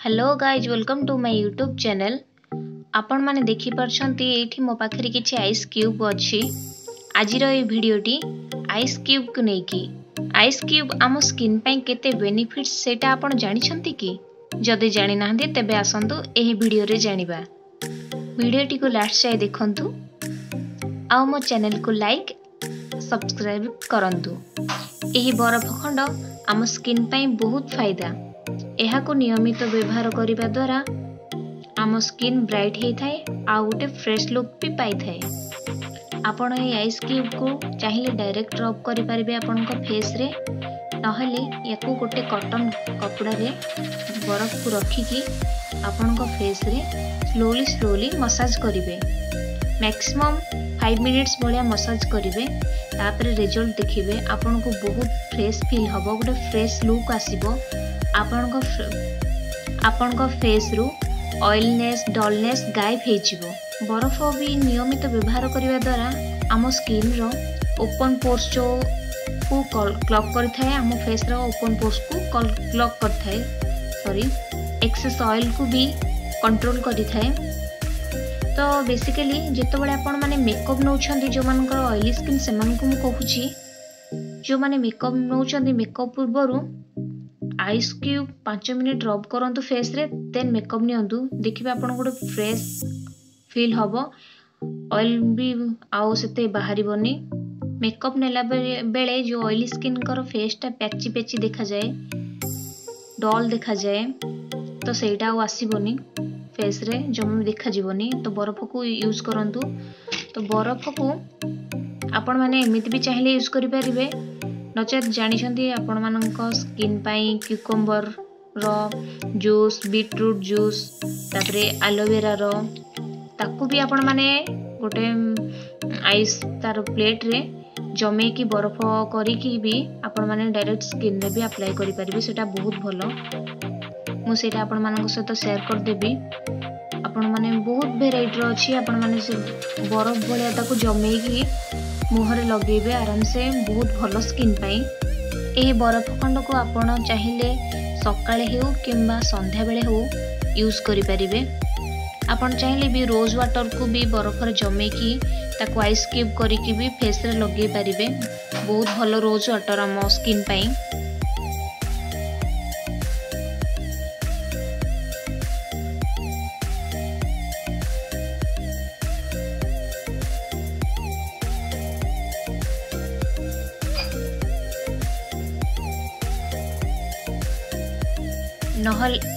Hello guys, welcome to my YouTube channel. ଆପଣମାନେ ଦେଖିପାରୁଛନ୍ତି, ଏଇଠି ମୋ ପାଖରେ କିଛି ଆଇସ୍ କ୍ୟୁବ୍ ଅଛି। ଆଜିର ଏଇ ଭିଡ଼ିଓଟି ଆଇସ୍ କ୍ୟୁବ୍କୁ ନେଇକି। ଆଇସ୍ କ୍ୟୁବ୍ ଆମ ସ୍କିନ୍ ପାଇଁ କେତେ ବେନିଫିଟ୍ସ, ସେଇଟା ଆପଣ ଜାଣିଛନ୍ତି କି? ଯଦି ଜାଣିନାହାନ୍ତି, ତେବେ ଆସନ୍ତୁ ଏହି ଭିଡ଼ିଓରେ ଜାଣିବା। ଭିଡ଼ିଓଟିକୁ ଲାଷ୍ଟ ଯାଏ ଦେଖନ୍ତୁ ଆଉ ମୋ ଚ୍ୟାନେଲକୁ ଲାଇକ୍, ସବସ୍କ୍ରାଇବ୍ କରନ୍ତୁ। ଏହି ବରଫ ଖଣ୍ଡ ଆମ ସ୍କିନ୍ ପାଇଁ ବହୁତ ଫାଇଦା। ଏହାକୁ ନିୟମିତ ବ୍ୟବହାର କରିବା ଦ୍ୱାରା ଆମ ସ୍କିନ୍ ବ୍ରାଇଟ୍ ହେଇଥାଏ ଆଉ ଗୋଟେ ଫ୍ରେଶ୍ ଲୁକ୍ ବି ପାଇଥାଏ। ଆପଣ ଏହି ଆଇସ୍ କ୍ୟୁବ୍କୁ ଚାହିଁଲେ ଡାଇରେକ୍ଟ ରବ୍ କରିପାରିବେ ଆପଣଙ୍କ ଫେସ୍ରେ, ନହେଲେ ୟାକୁ ଗୋଟେ କଟନ୍ କପଡ଼ାରେ ବରଫକୁ ରଖିକି ଆପଣଙ୍କ ଫେସ୍ରେ ସ୍ଲୋଲି ସ୍ଲୋଲି ମସାଜ କରିବେ। ମ୍ୟାକ୍ସିମମ୍ 5 ମିନିଟ୍ସ ଭଳିଆ ମସାଜ କରିବେ। ତାପରେ ରେଜଲ୍ଟ ଦେଖିବେ, ଆପଣଙ୍କୁ ବହୁତ ଫ୍ରେଶ୍ ଫିଲ୍ ହେବ, ଗୋଟେ ଫ୍ରେଶ୍ ଲୁକ୍ ଆସିବ। ଆପଣଙ୍କ ଫେସ୍ରୁ ଅଏଲନେସ୍, ଡଲନେସ୍ ଗାୟବ ହେଇଯିବ। ବରଫ ବି ନିୟମିତ ବ୍ୟବହାର କରିବା ଦ୍ୱାରା ଆମ ସ୍କିନ୍ର ଓପନ୍ ପୋର୍ସ ଯେଉଁକୁ କ୍ଲଗ୍ କରିଥାଏ, ଆମ ଫେସ୍ର ଓପନ୍ ପୋର୍ସକୁ କ୍ଲଗ୍ କରିଥାଏ, ସରି, ଏକ୍ସେସ୍ ଅଏଲ୍କୁ ବି କଣ୍ଟ୍ରୋଲ୍ କରିଥାଏ। ତ ବେସିକାଲି ଯେତେବେଳେ ଆପଣମାନେ ମେକଅପ୍ ନେଉଛନ୍ତି, ଯେଉଁମାନଙ୍କର ଅଏଲି ସ୍କିନ୍ ସେମାନଙ୍କୁ ମୁଁ କହୁଛି, ଯେଉଁମାନେ ମେକଅପ୍ ନେଉଛନ୍ତି, ମେକଅପ୍ ପୂର୍ବରୁ ଆଇସ୍ କ୍ୟୁବ୍ 5 ମିନିଟ୍ ରବ୍ କରନ୍ତୁ ଫେସ୍ରେ, ଦେନ୍ ମେକଅପ୍ ନିଅନ୍ତୁ। ଦେଖିବେ ଆପଣଙ୍କୁ ଗୋଟେ ଫ୍ରେଶ୍ ଫିଲ୍ ହେବ, ଅଏଲ୍ ବି ଆଉ ସେତେ ବାହାରିବନି। ମେକଅପ୍ ନେଲା ବେଳେ ଯେଉଁ ଅଏଲି ସ୍କିନ୍ଙ୍କର ଫେସ୍ଟା ପ୍ୟାଚି ପ୍ୟାଚି ଦେଖାଯାଏ, ଡଲ୍ ଦେଖାଯାଏ, ତ ସେଇଟା ଆଉ ଆସିବନି, ଫେସ୍ରେ ଜମା ବି ଦେଖାଯିବନି। ତ ବରଫକୁ ୟୁଜ୍ କରନ୍ତୁ। ତ ବରଫକୁ ଆପଣମାନେ ଏମିତି ବି ଚାହିଁଲେ ୟୁଜ୍ କରିପାରିବେ, ନଚେତ୍ ଜାଣିଛନ୍ତି ଆପଣମାନଙ୍କ ସ୍କିନ୍ ପାଇଁ କ୍ୟୁକମ୍ବରର ଜୁସ୍, ବିଟ୍ରୁଟ୍ ଜୁସ୍, ତାପରେ ଆଲୋଭେରାର, ତାକୁ ବି ଆପଣମାନେ ଗୋଟେ ଆଇସ୍ ତାର ପ୍ଲେଟ୍ରେ ଜମେଇକି ବରଫ କରିକି ବି ଆପଣମାନେ ଡାଇରେକ୍ଟ ସ୍କିନ୍ରେ ବି ଆପ୍ଲାଏ କରିପାରିବେ। ସେଇଟା ବହୁତ ଭଲ। ମୁଁ ସେଇଟା ଆପଣମାନଙ୍କ ସହିତ ସେୟାର କରିଦେବି। ଆପଣମାନେ ବହୁତ ଭେରାଇଟିର ଅଛି। ଆପଣମାନେ ସେ ବରଫ ଭଳିଆ ତାକୁ ଜମେଇକି ମୁହଁରେ ଲଗେଇବେ ଆରାମସେ, ବହୁତ ଭଲ ସ୍କିନ୍ ପାଇଁ। ଏହି ବରଫ ଖଣ୍ଡକୁ ଆପଣ ଚାହିଁଲେ ସକାଳେ ହେଉ କିମ୍ବା ସନ୍ଧ୍ୟାବେଳେ ହେଉ ୟୁଜ୍ କରିପାରିବେ। ଆପଣ ଚାହିଁଲେ ବି ରୋଜ୍ ୱାଟରକୁ ବି ବରଫରେ ଜମେଇକି ତାକୁ ଆଇସ୍ କ୍ୟୁବ୍ କରିକି ବି ଫେସ୍ରେ ଲଗେଇ ପାରିବେ। ବହୁତ ଭଲ ରୋଜ୍ ୱାଟର ଆମ ସ୍କିନ୍ ପାଇଁ।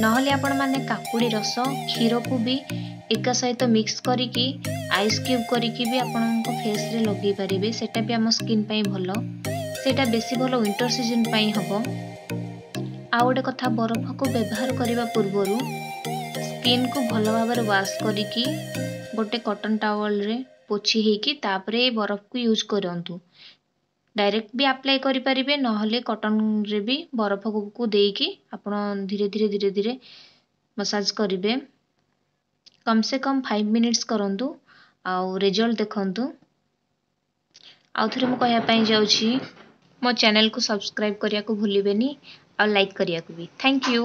ନହେଲେ ଆପଣମାନେ କାକୁଡ଼ି ରସ, କ୍ଷୀରକୁ ବି ଏକା ସହିତ ମିକ୍ସ କରିକି ଆଇସ୍ କ୍ୟୁବ୍ କରିକି ବି ଆପଣଙ୍କ ଫେସ୍ରେ ଲଗେଇ ପାରିବେ। ସେଇଟା ବି ଆମ ସ୍କିନ୍ ପାଇଁ ଭଲ। ସେଇଟା ବେଶୀ ଭଲ ୱିଣ୍ଟର ସିଜନ୍ ପାଇଁ ହେବ। ଆଉ ଗୋଟେ କଥା, ବରଫକୁ ବ୍ୟବହାର କରିବା ପୂର୍ବରୁ ସ୍କିନ୍କୁ ଭଲ ଭାବରେ ୱାଶ୍ କରିକି ଗୋଟେ କଟନ୍ ଟାୱେଲରେ ପୋଛି ହେଇକି ତାପରେ ଏ ବରଫକୁ ୟୁଜ୍ କରନ୍ତୁ। ଡାଇରେକ୍ଟ ବି ଆପ୍ଲାଏ କରିପାରିବେ, ନହେଲେ କଟନ୍ରେ ବି ବରଫକୁ ଦେଇକି ଆପଣ ଧୀରେ ଧୀରେ ଧୀରେ ଧୀରେ ମସାଜ କରିବେ। କମ୍ ସେ କମ୍ 5 ମିନିଟ୍ସ କରନ୍ତୁ ଆଉ ରେଜଲ୍ଟ ଦେଖନ୍ତୁ। ଆଉ ଥରେ ମୁଁ କହିବା ପାଇଁ ଯାଉଛି, ମୋ ଚ୍ୟାନେଲକୁ ସବସ୍କ୍ରାଇବ୍ କରିବାକୁ ଭୁଲିବେନି ଆଉ ଲାଇକ୍ କରିବାକୁ ବି। Thank you.